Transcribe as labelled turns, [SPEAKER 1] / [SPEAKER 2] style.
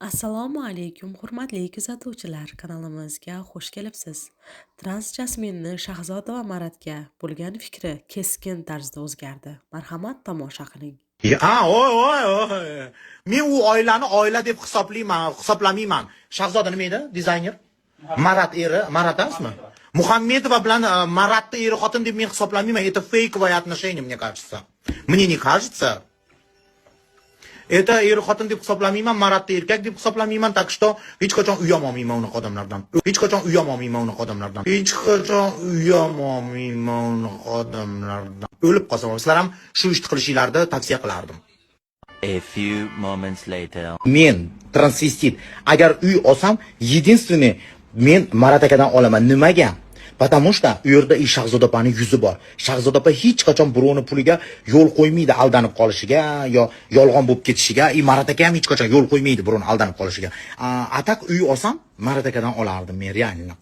[SPEAKER 1] Assalomu alaykum, hurmatli kuzatuvchilar, kanalimizga xush kelibsiz. Trans Jasminni Shahzoda va Maratga bo'lgan fikri keskin tarzda o'zgardi. Marhamat, tomosha qiling.
[SPEAKER 2] Ha, oy, oy, oy. Men u oilani oila deb hisoblayman, hisoblamayman. Shahzoda nima edi? Dizayner. Marat eri, Marat emasmi? Muhammedova bilan Maratni eri xotin deb men hisoblamayman. Это фейковое отношение, мне кажется. Мне не кажется. Это eri xotin deb hisoblamayman, Maratni erkak deb hisoblamayman, так что hech qachon uyam olmayman unaqa odamlardan. Hech qachon uyam olmayman unaqa odamlardan. Hech qachon uyam olmayman unaqa odamlardan. O'lib qolsam, sizlar ham shu ishni qilishinglarni tavsiya qilardim.
[SPEAKER 3] A few moments later.
[SPEAKER 2] Men transvestit agar uy olsam, единственный men Marat akadan olaman. Nimaga? Потому что u yerda и Shahzoda opani yuzi bor. Shahzoda opa hech qachon birovni puliga yo'l qo'ymaydi aldanib qolishiga yo yolg'on bo'lib ketishiga. И Marat aka ham hech qachon yo'l qo'ymaydi birovni aldanib qolishiga. А так uy olsam, Marat akadan olardim men реально.